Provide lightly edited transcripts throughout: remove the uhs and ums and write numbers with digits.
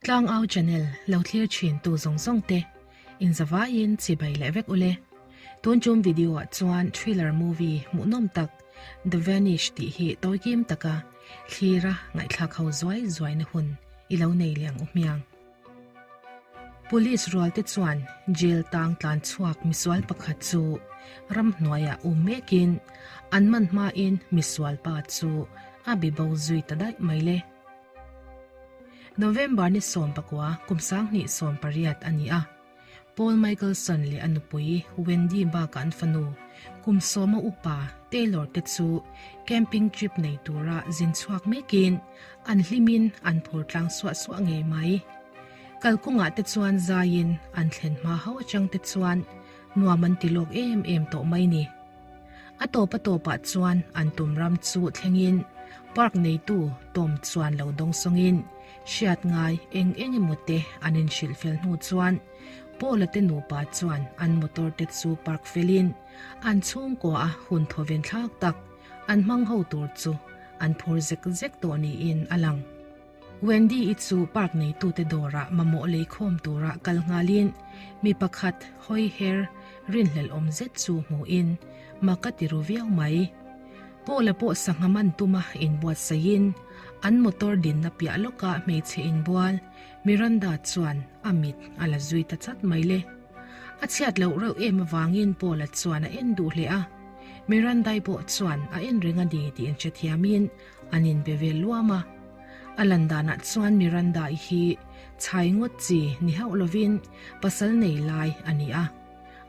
Tlangau channel lo thlir thin tu zawng zawng te in zavaiin chibai leh vek ule. Tun tum video ah chuan thriller movie hmuhnawm tak The Vanish tih hi tawikim taka thlira ngaihthlak ho zuai zuai na hun i lo nei leh ang u hmiang. Police rual te chuan jail tang tlan chhuak misual pakhat chu ramhnuaiah um mekin an man hmain misual pa chu a bibo zui ta daih mai le. November ni 19 kum 2018 a ni a. Paul Michelson leh a nupui Wendy bakah an fanu kum sawma upa Taylor te chu camping trip nei tura zin chhuak mekin an hlimin an phur tlang suah suah ngei mai. Kalkungah te chuan zaiin an thlen hma ho atang te chuan nuam an ti lawk em em tawh mai ni. A tawp a tawpah chuan an tum ram chu thlengin park neitu Tom chuan lo dawng sawngin hriat ngai eng eng emaw te an inhrilh fel hnu chuan Paula te nupa chuan an motor te chu park felin an chhungkua a hun thawven thlak tak an hmang ho tur chu an phur zek zek tawh niin a lang. Wendy-i chu park neitute dawrah mamawh leikhawm tura kal nghalin mi pakhat hawi her rinhlelh awm zet chu hmuhin mak a ti ru viau mai. Paula pawh sangha man tuma inbuatsaihin an motor dinna piah lawkah hmeichhe inbual Miranda chuan a mit a la zui ta chat mai le. A chhiat loh reuh em avangin Paula chuan a en duh hle a, Miranda-i pawh chuan a en reng a ni tih inhrethiamin an inbe vel luam a. A lan danah chuan Miranda-i hi chhai ngawt chi ni hauh lovin pasal nei lai a ni a.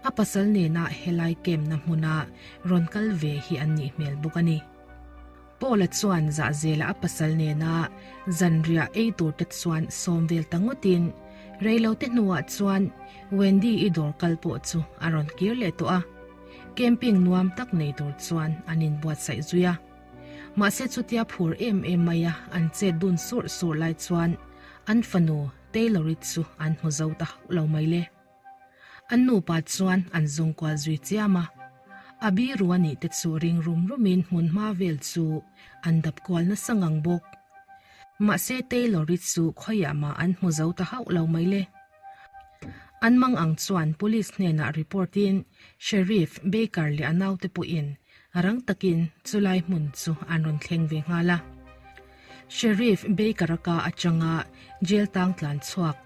A pasal nena helai camp-na hmuna rawn kal ve hi an nih hmel bawk a ni. Paula chuan zahzela a pasal nena zanriah ei tur te chuan sawm vel ta ngawtin reilote hnuah chuan Wendy-i dawr kal pawh chu a rawn kir leh tawh a. Camping nuam tak nei tur chuan an inbuatsaih zui a. Mahse chutia phur em em maia an chet dun surh surh lai chuan an fanu Taylor-i chu an hmu zo ta hauh lo mai le. An nupa chuan an zawng kual zui chiam a, a biru a nih te chu ring rum rumin hmun hma vel chu an dap kual nasa ngang bawk. Mahse Taylor-i chu khawiah mah an hmu zo ta hauh lo mai le. An mang ang chuan police hnenah report in Sheriff Baker leh a naute pawhin rang takin chulai hmun chu an rawn thleng ve nghal a. Sheriff Baker-a ka atanga jail tang tlan chhuak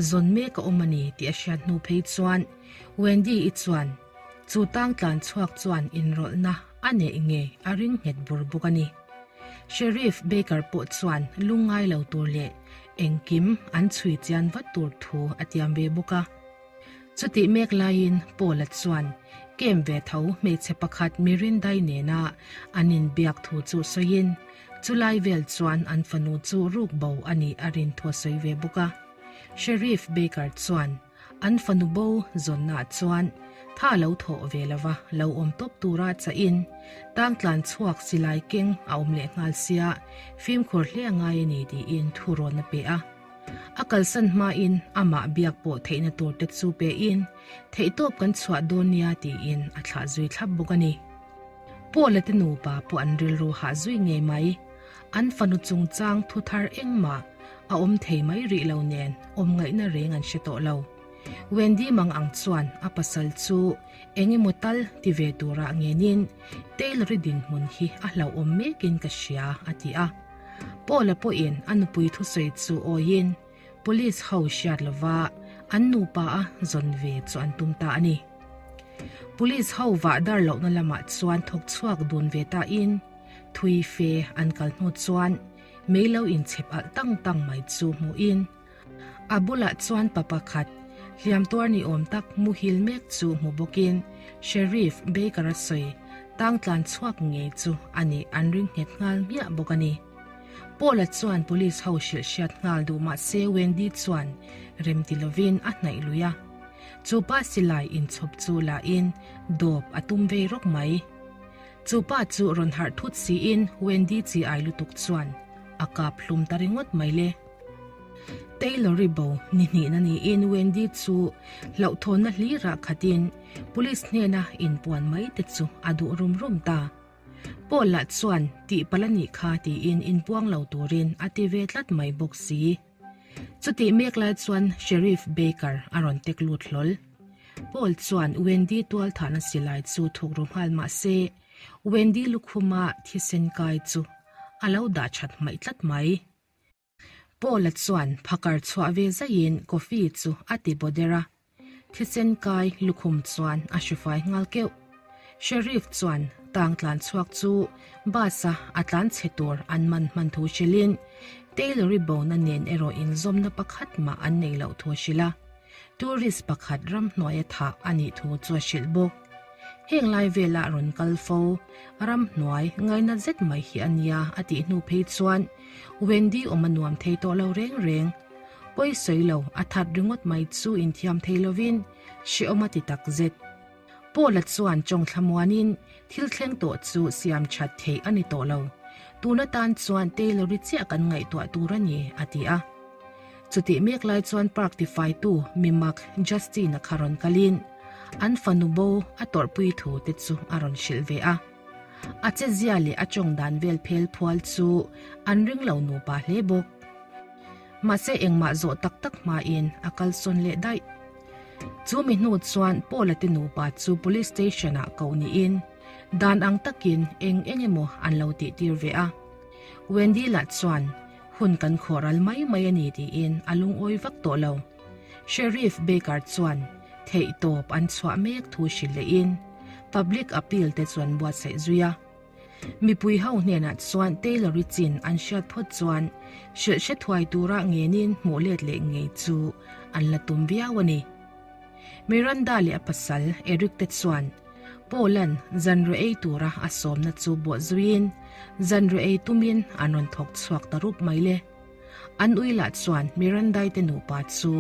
zawn mek a awm a ni tih a hriat hnu phei chuan Wendy-i chuan chu tang tlan chhuak chuan inrawlhna a neih ngei a ring nghet bur bawk a ni. Sheriff Baker pawh chuan lungngai lo tur leh Engkim an chhui chian vat tur thu a tiam ve bawk a. Chutih mek laiin Paula chuan kem ve tho hmeichhe pakhat Mirindai nena an inbiak thu chu sawiin chulai vel chuan an fanu chu ruk bo a nih a rin thu a sawi ve bawk a. Sheriff Baker chuan An fanu bo zawnnaah chuan tha lo thawh ve lova lo awm tawp tura chahin tang tlan chhuak silai keng a awm leh nghal sia fimkhur hle a ngai a ni tiin thu rawn a pe a. A kalsan hmain amah biak pawh theihna tur te chu pein theihtawp kan chhuah dawn nia tiin a thlah zui thlap bawk a ni. Paula te nupa pawh an rilru hah zui ngei mai. An fanu chungchang thu thar engmah a awm thei mai rih lo nen awm ngaihna reng an hre tawh lo. Wendy mang ang chuan a pasal chu eng emaw tal ti ve turah ngenin Taylor-i dinhmun hi a hlauhawm mekin ka hria a ti a. Paula pawhin a nupui thusawi chu awiin Police ho hriat lova an nupa a zawn ve chu an tum ta a ni. Police ho vah dar lohna lamah chuan thawk chhuak dun ve tain thui fe an kal hnu chuan mei lo inchhep alh tang tang mai chu hmuhin a bulah chuan pa pakhat hliam tuar ni awm tak muhil mek chu hmu bawkin Sheriff Baker-a sawi tang tlan chhuak ngei chu a nih an ring nghet nghal hmiah bawk a ni. Paula chuan police ho hrilh hriat nghal duh mah se Wendy chuan rem ti lovin a hnaih lui a. Chu pa silai inchhawp chu lahin dawp a tum vei rawk mai. Chu pa chu rawn harh thut siin Wendy chi ai lutuk chuan a kap hlum ta ringawt mai le. Taylor-i bo ni hnihna niin Wendy chu hlauhthawnna hlirah khatin police hnena inpuan mai te chu a duh rum rum ta. Paul lah chuan tih palh a nih kha tiin inpuang lo turin a ti ve tlat mai bawk si. Chutih mek lai chuan Sheriff Baker a rawn tek lut hlawl. Paul chuan Wendy tualthahna silai chu thuk ru nghal mah se, Wendy lukhuma thisen kai chu a lo dah that hmaih tlat mai. Paul-a chuan phakar chhuah ve zaiin coffee chu a ti baw der a, thisen kai lukhum chuan a hrifai nghal keuh. Sheriff chuan tang tlan chhuak chu bus-a a tlan chhe tur an man hman thu hrilhin Taylor-i bona nen erawh inzawmna pakhat mah an neih loh thu a hrilh a. Tourist pakhat ramhnuaia thah a nih thu chu a hrilh bawk. Heng lai velah rawn kal fo, ramhnuai ngaina zet mai hi a nia a tih hnu phei chuan Wendy awm a nuam thei tawh lo reng reng. Pawi sawi lo a that ringawt mai chu inthiam thei lovin hrehawm a ti tak zet. Paula chuan chawngthla muanin thil thleng tawh chu siam that theih a ni tawh lo. Tun atan chuan Taylor-i chiah kan ngaihtuah tur a ni, a ti a. Chutih mek lai chuan park tifaitu mimak Justin-a kha rawn kalin an fanu bo a tawrhpui thu te chu a rawn hrilh ve a. A chezia leh a tawng dan vel phel phual chu an ring lo nupa hle bawk. Mahse engmah zawh tak tak hmain a kalsawn leh daih. Chu mi hnu chuan Paula te nupa chu police station ah koh niin dan ang takin eng eng emaw an lo tih tir ve a. Wendy lah chuan hun kan khawh ral mai mai a ni tiin a lungawi vak tawh lo. Sheriff Baker chuan theih tawp an chhuah mek thu hrilh lehin public appeal te chuan buatsaih zui a. Mipui ho hnenah chuan Taylor-i chin an hriat phawt chuan hrilh hre thuai tura ngenin hmuh let leh ngei chu an la tum viau a ni. Miranda leh a pasal Eric te chuan Paul-a'n zanriah ei tura a sawmna chu bawh zuiin zanriah ei tumin an rawn thawk chhuak ta rup mai le. An ui lah chuan Mirandai te nupa chu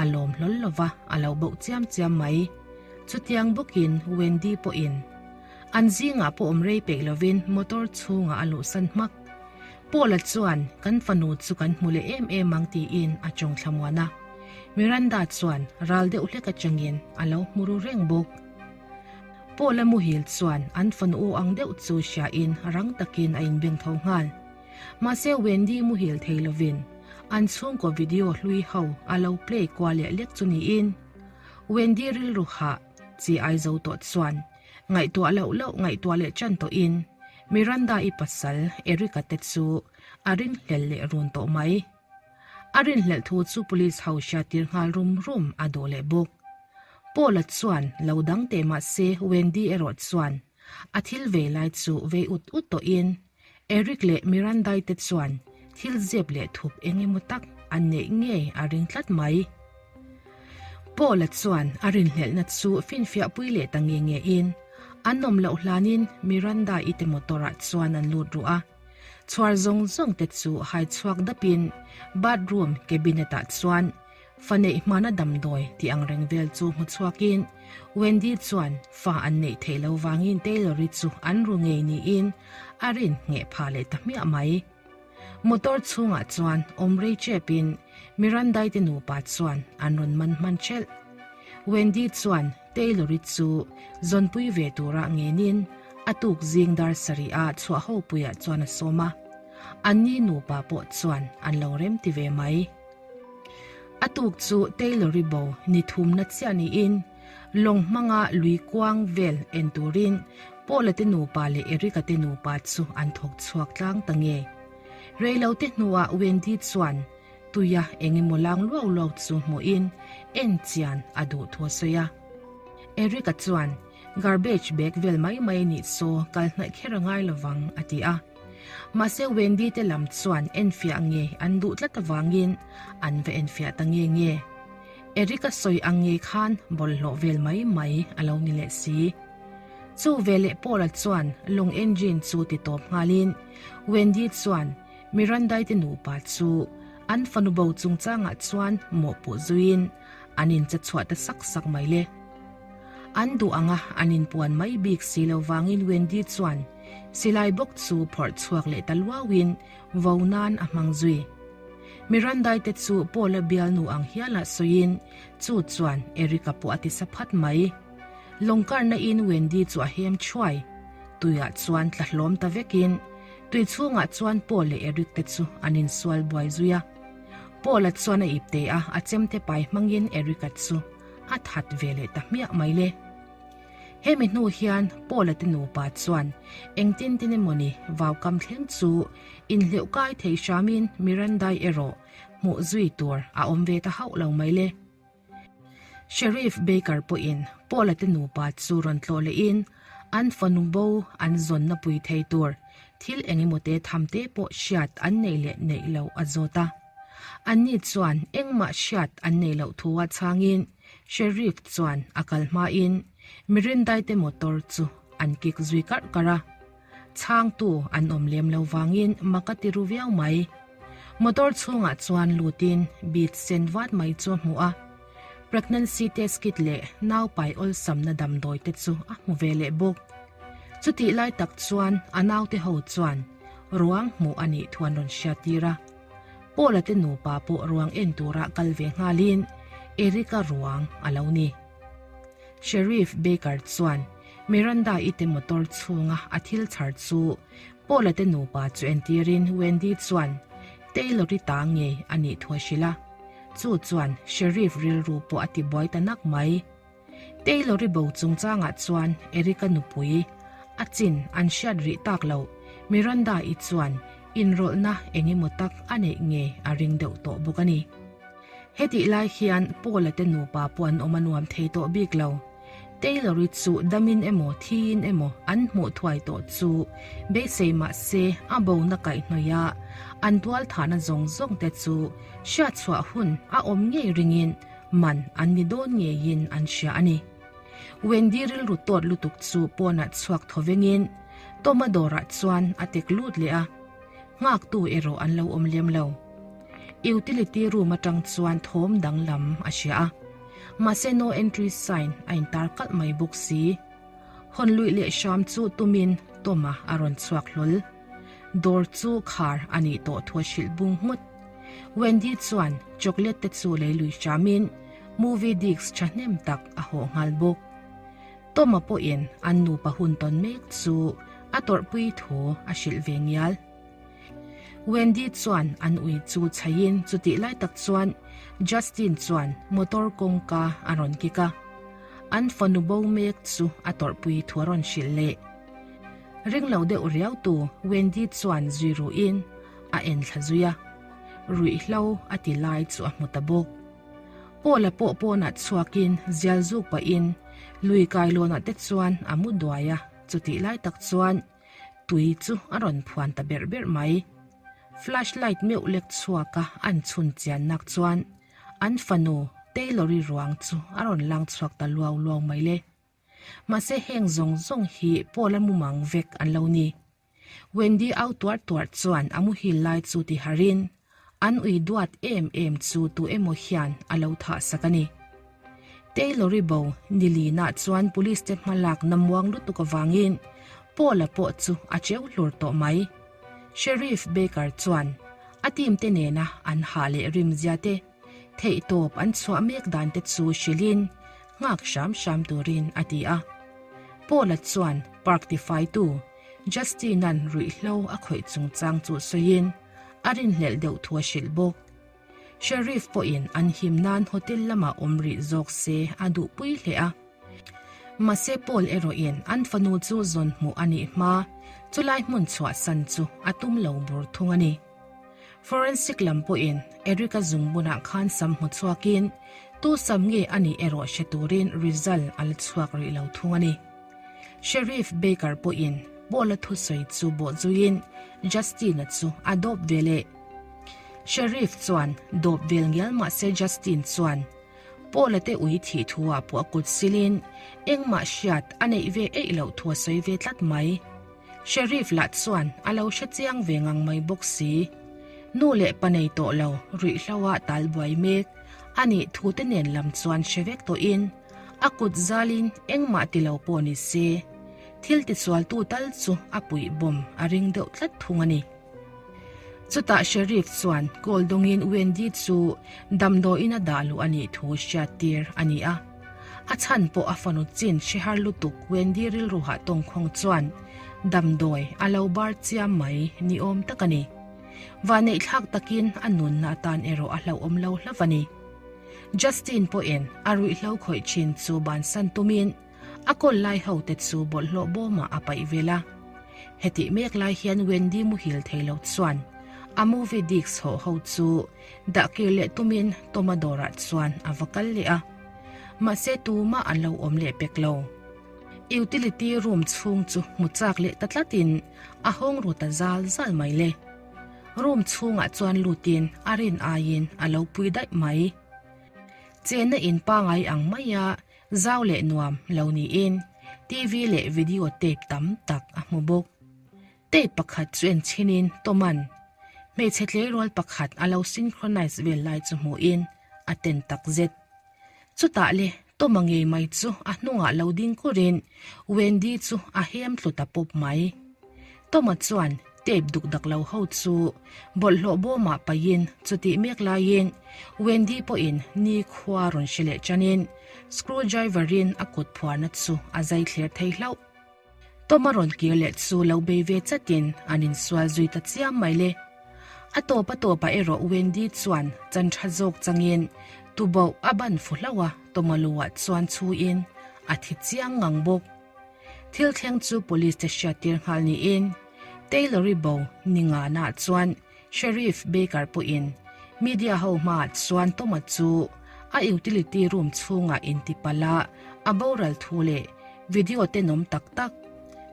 a lawm hlawl lo va, a lo bauh chiam chiam mai. Chutiang bawkin Wendy pawhin An zingah pawh awm rei peih lovin motor chhungah a luhsan hmak. Paula chuan kan fanu chu kan hmu leh em em ang tiin a tawng thlamuan a. Miranda chuan ral deuh hlek atangin a lo hmu ru reng bawk. Paula muhil chuan an fanu aw ang deuh chu hriain rang takin a inbeng tho nghal. Mahse Wendy muhil thei lovin an chhungkaw video hlui ho a lo play kual leh lek chu niin Wendy rilru hah chi ai zo tawh chuan Ngaihtuah loh loh ngaihtuah leh ṭan tawhin Miranda-i pasal Eric-a te chu a ringhlel leh run tawh mai. A rinhlelh thu chu police ho hriattir nghal rum rum a duh leh bawk. Paul-a chuan lo dang teh mah se Wendy erawh chuan a thil vei lai chu vei ut ut tawhin Eric leh Miranda-i te chuan thil zep leh thup eng emaw tak an neih ngei a ring tlat mai. Paula chuan a rinhlelhna chu finfiahpui leh ta nge nge in, an awm loh hlanin Miranda-i te motor-ah chuan an lut ruh a. Chhuar zawng zawng te chu hai chhuak dapin bathroom cabinet-ah chuan fa neih hmana damdawi tih ang reng vel chu hmu chhuakin Wendy chuan fa an neih theih lo vangin Taylor-i chu an ru ngei niin a rin ngheh phah leh ta hmiah mai. Motor chhungah chuan awm rei chepin Mirandai te nupa chuan an rawn man hman thelh. Wendy chuan Taylor-i chu zawnpui ve tura ngenin a tuk zing dar sarih a chhuah ho puiah chuan a sawm a. Anni nupa pawh chuan an lo rem ti ve mai. A tuk chu Taylor-i bo ni thumna chiah niin lawng hmanga lui kuang vel en turin Paula te nupa leh Eric-a te nupa chu an thawk chhuak tlang ta nge. Reilote hnuah Wendy chuan tuia eng emaw lang luau luau chu hmuhin en chian a duh thu a sawi a. Eric-a chuan, Garbage bag vel mai mai a nih saw kal hnaih kher a ngai lovang a ti a. Mahse Wendy te lam chuan enfiah nge an duh tlat avangin an va enfiah ta nge nge. Eric-a sawi ang ngei khan bawlhhlawh vel mai mai a lo ni leh si. Chu veleh Paula chuan lawng engine chu ti tawp nghalin Wendy chuan Mirandai te nupa chu an fanu bo chungchangah chuan mawhpuh zuiin an inche chhuah ta sak sak mai le. An duh anga an inpuan mai bik si lo vangin Wendy chuan silai bawk chu phawrh chhuak leh ta luauin vo nan a hmang zui. Mirandai te chu Paula bialnu ang hialah sawiin chu chuan Eric-a pawh a ti sa phat mai. Lawng karna in Wendy chu a hem thuai. Tuiah chuan tla hlawm ta vekin tui chhungah chuan Paul leh Eric te chu an insual buai zui a. Paul-a chuan a ipte a, a chemte pai hmangin Eric-a chu a that ve leh ta hmiah mai le. Hemi hnu hian Paul-a te nupa chuan engtin tin emawni vaukam thleng chu inhleuh kai thei hramin Miranda-i erawh hmuh zui tur a awm ve ta hauh lo mai le. Sheriff Baker pawhin Paul-a te nupa chu rawn tlawh lehin an fanu bo an zawnna pui thei tur thil eng emaw te tham te pawh hriat an neih leh neih loh a zawt a. Anni chuan engmah hriat an neih loh thu a chhangin Sheriff chuan a kal hmain Mirindaite motor chu an kik zui karh karh a. Chhangtu an awm lem lo vangin mak a ti ru viau mai. Motor chhungah chuan lutin bead sen vat mai chu a hmu a. Pregnancy test kit leh naupai awlsamna damdawi te chu a hmu ve leh bawk. Chutih lai tak chuan a naute ho chuan ruang hmuh a nih thu an rawn hriattir a. Paula te nupa pawh ruang en tura kal ve nghalin Eric-a ruang a lo ni. Sheriff Baker chuan Miranda-i te motor chhunga a thil chhar chu Paula te nupa chu entirin Wendy chuan Taylor-i ta ngei a nih thu a hrilh a. Chu chuan Sheriff rilru pawh a tibuai ta nak mai. Taylor-i bo chungchangah chuan Eric-a nupui a chin an hriat rih tak loh Miranda-i chuan inrawlhna eng emaw tak a neih ngei a ring deuh tawh bawk a ni. Hetih lai hian Paul-a te nupa pawh an awm a nuam thei tawh bik lo. Taylor-i chu damin emaw thiin emaw an hmuh thuai tawh chu beisei mah se a bona kaihhnawih a, an tualthahna zawng zawng te chu hriatchhuah hun a awm ngei ringin man an ni dawn ngeiin an hria a ni. Wendy rilru tawt lutuk chu pawnah chhuak thaw vengin Tom-a dawrah chuan a tek lut leh a, nghaktu erawh an lo awm lem lo. Utility room atang chuan thawm danglam a hria a, mahse no entry sign a intar kalh mai bawk si. Hawn luih leh hram chu tumin Tom-a a rawn chhuak hlawl. Dawr chu khar a nih tawh thu a hrilh bung nghut. Wendy chuan chocolate te chu lei lui hramin movie disc thahnem tak a hawh nghal bawk. Tom-a pawhin an nupa hun tawn mek chu a tawrhpui thu a hrilh ve ngial. Wendy chuan an ui chu chhaiin chutih lai tak chuan Justin chuan motor kawngka a rawn kik a. An fanu bo mek chu a tawrhpui thu a rawn hrilh leh. Ring lo deuh riau tu Wendy chuan zui ruhin a en thla zui a. Ruihhlo a ti lai chu a hmu ta bawk. Paula pawh pawnah chhuakin zial zuk pahin lui kailawnah te chuan a mu duai a, chutih lai tak chuan Tui chu a rawn phuan ta berh berh mai. Flashlight meuh lek chhuaka an chhun chian nak chuan an fanu Taylor-i ruang chu a rawn lang chhuak ta luau luau mai le. Mahse heng zawng zawng hi Paul-a mumang vek an lo ni. Wendy au tuar tuar chuan a muhil lai chu ti harin an ui duat em em chu tu emaw hian a lo thah sak a ni. Taylor-i bo Nilina chuan police te hmalak na muang lutuk avangin Paul-a pawh chu a cheu hlur tawh mai. Sheriff Baker chuan a team te nena an hah leh rimzia te, theihtawp an chhuah mek dan te chu hrilhin nghak hram hram turin a ti a. Paul-a chuan park tifaitu Justin-a'n ruihhlo a khawih chungchang chu sawiin a rinhlelh deuh thu a hrilh bawk. Sheriff pawhin an him nan hotel lamah awm rih zawk se a duhpui hle a. Mahse Paul erawhin an fanu chu zawn hmuh a nih hma, chulai hmun chhuahsan chu a tum lo bur thung a ni. Forensic lam pawhin Eric-a zungbunah khan sam hmu chhuakin tu sam nge a nih erawh hre turin result a la chhuak rih lo thung a ni. Sheriff Baker pawhin Paul-a thusawi chu bawhzuiin Justin-a chu a dawp ve leh. Sheriff chuan dawp vel ngial mahse Justin chuan Paul-a te ui thih thu ah pawh a kut silin engmah hriat a neih ve eih loh thu a sawi ve tlat mai. Sheriff lah chuan a lo hre chiang ve ngang mai bawk si. Nu leh pa nei tawh lo ruihhlo ah tal buai mek a nih thu te nen lam chuan hre vek tawhin a kut zalin engmah ti lo pawh ni se thil tisualtu tal chu a puih bawm a ring deuh tlat thung a ni. Chutah Sheriff chuan call dawngin Wendy chu damdawiin a dah luh a nih thu hriat tir a ni a. A chhan pawh a fanu chin hre har lutuk Wendy rilruhah tawngkhawng chuan damdawi a lo bar chiam mai ni awm tak a ni. Vanneihthlak takin a nunna atan erawh a hlauhawm lo hlauh a ni. Justin pawhin a ruihhlo khawih thin chu bansan tumin a kawl lai ho te chu bawlhhlawh bawmah a paih vel a. Hetih mek lai hian Wendy muhil thei lo chuan a movie disc hawh ho chu dah kir leh tumin Toma dawrah chuan a va kal leh a. Mahse tumah an lo awm leh pek lo. Utility room chhung chu hmu chak leh ta tlatin a hawng ru ta zal zal mai le. Room chhungah chuan lutin a rin aiin a lo pui daih mai. Chenna in pangai ang maia zau leh nuam lo niin TV leh video tape tam tak a hmu bawk. Tape pakhat chu en chhinin Toman hmeichhe tleirawl pakhat a lo synchronize vel lai chu hmuhin a ten tak zet. Chutah le Toma ngei mai chu a hnungah lo ding kurin Wendy chu a hem tlu ta pawp mai. Toma chuan tape duk dak lo ho chu bawlhhlawh bawmah paihin chutih mek laiin Wendy pawhin ni khua rawn hre leh chanin screwdriver-in a kut phuarna chu a zai thler thei hlauh. Toma rawn kir leh chu lo bei ve chatin an insual zui ta chiam mai le. A tawp a tawpah erawh Wendy chuan chan tha zawk changin tuboh a ban fu hlauh a, Toma luah chuan chhuiin a thi chiang ngang bawk. Thil thleng chu police te hriattir nghal niin Taylor-i bo ni ngana chuan Sheriff Baker pawhin media ho hmaah chuan Toma chu a utility room chhungah intipalh a, a boral thu leh video tenawm tak tak,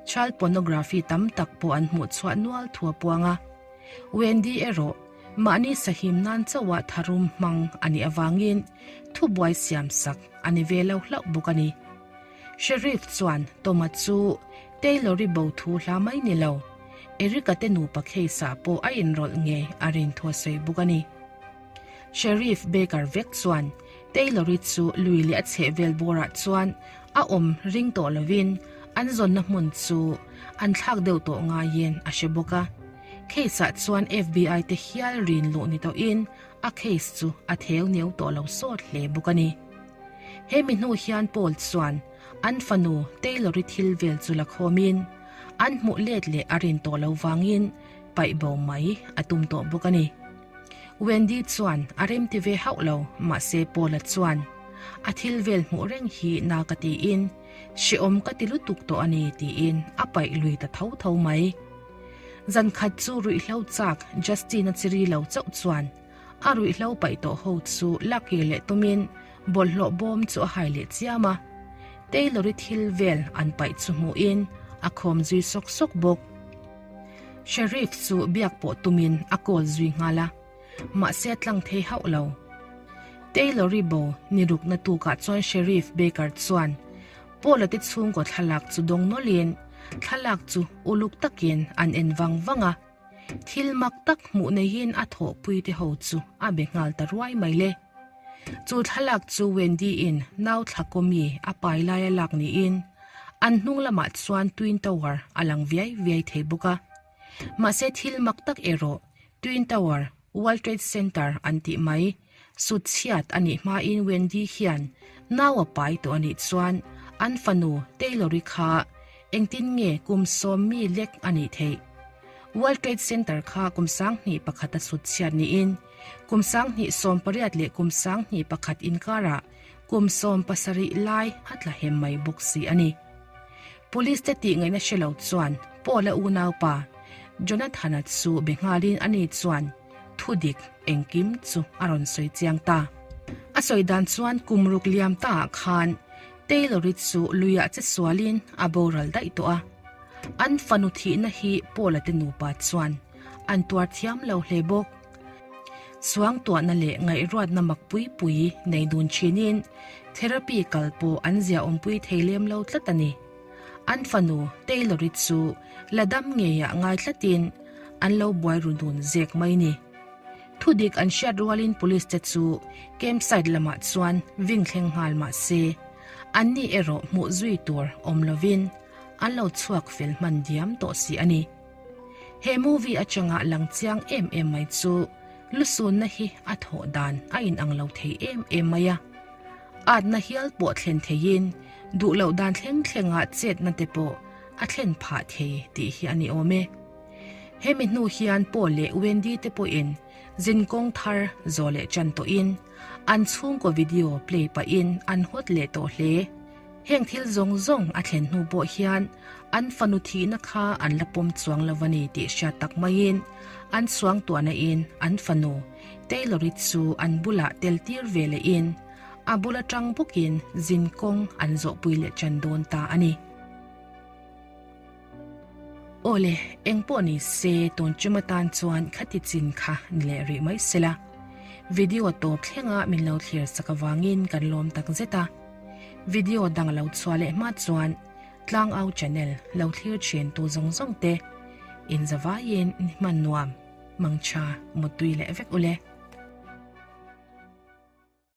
child pornography tam tak pawh an hmuh chhuah nual thu a puang a. Wendy erawh mahni sahim nan chauhah tharum hmang a nih avangin thubuai siamsak a ni ve lo hlauh bawk a ni. Sheriff chuan Toma chu Taylor-i bo thu hla mai ni lo, Eric-a te nupa case-ah pawh a inrawlh ngei a rin thu a sawi bawk a ni. Sheriff Baker vek chuan Taylor-i chu lui leh a chhehvel bawrah chuan a awm ring tawh lovin an zawnna hmun chu an thlak deuh tawh ngaiin a hre bawk a. Case-ah chuan FBI te hial rin luh ni tawhin a case chu a theu neu tawh lo sawt hle bawk a ni. He mi hnu hian Paul chuan an fanu Taylor-i thil vel chu la khawmin an hmuh let leh a rin tawh lo vangin paih bo mai a tum tawh bawk a ni. Wendy chuan a remti ve hauh lo mahse Paul-a chuan a thil vel hmuh reng hi na ka tiin hrehawm ka ti lutuk tawh a ni tiin a paih lui ta tho tho mai. Zan khat chu ruihhlo chak Justin-a chiri lo chauh chuan A ruihhlo paih tawh ho chu lakir leh tumin bawlhhlawh bawm chu a hai leh chiam a. Taylor-i thil vel an paih chu hmuhin a khawm zui sawk sawk bawk. Sheriff chu biak pawh tumin a call zui nghal a, mahse a tlang thei hauh lo. Taylor-i bo ni rukna tukah chuan Sheriff Baker chuan Paul-a te chhungkaw thlalak chu dawng nawlhin thlalak chu uluk takin an en vang vang a. Thil mak tak hmuh neiin a thawhpui te ho chu a be nghal ta ruai mai le. Chu thlalak chu Wendy in nau thla kawmi a pai lai a lak niin an hnung lamah chuan Twin Tower a lang viai viai thei bawk a. Mahse thil mak tak erawh Twin Tower World Trade Center an tih mai sut chhiat a nih hmain Wendy hian nau a pai tawh a nih chuan an fanu Taylor-i kha engtin nge kum sawmmi lek a nih theih? World Trade Center kha kum 21 a sut chhiat niin kum 2018 leh kum 21 inkarah kum 17 lai a tla hem mai bawk si a ni. Police te tih ngaihna hre lo chuan Paul-a unaupa Jonathan-a chu be nghalin ani chuan thu dik engkim chu a rawn sawi chiang ta. A sawi dan chuan kum ruk liam taah khan Taylor-i chu luiah che sualin a boral daih tawh a. An fanu thihna hi Paul-a te nupa chuan an tuar thiam lo hle bawk. Suangtuahna leh ngaihruatna mak pui pui nei dun thinin therapy kal pawh an ziaawmpui thei lem lo tlat a ni. An fanu Taylor-i chu la dam ngeiah ngai tlatin an lo buai ru dun zek mai ni. Thudik an hriat rualin police te chu campsite lamah chuan ving thleng nghal mah se, anni erawh hmuh zui tur awm lovin an lo chhuak fel hman diam tawh si a ni. He movie atanga lang chiang em em mai chu lusunna hi a thawh dan a inang lo thei em em mai a. Atna hial pawh thlen theiin duh loh dan thleng thlenga chetna te pawh a thlen phah thei tih hi a ni awm e. Hemi hnu hian Paul leh Wendy te pawhin zinkawng thar zawh leh ṭan tawhin an chhungkaw video play pahin an hawt leh tawh hle. Heng thil zawng zawng a thlen hnu pawh hian an fanu thihna kha an la pawm chuang lo a ni tih hriat tak maiin an suangtuahna in an fanu Taylor-i chu an bulah tel tir ve lehin a bul atang bawkin zinkawng an zawhpui leh ṭan dawn ta a ni. Awle, eng pawh ni se tun ṭum atan chuan khati chin kha ni leh rih mai sela. Video tawp thlenga min lo thlir sak avangin kan lawm tak zet a. Video dang lo chhuah leh hma chuan Tlangau channel lo thlir thin tu zawng zawng te in zavaiin ni hman nuam, mangtha, muttui leh vek ule.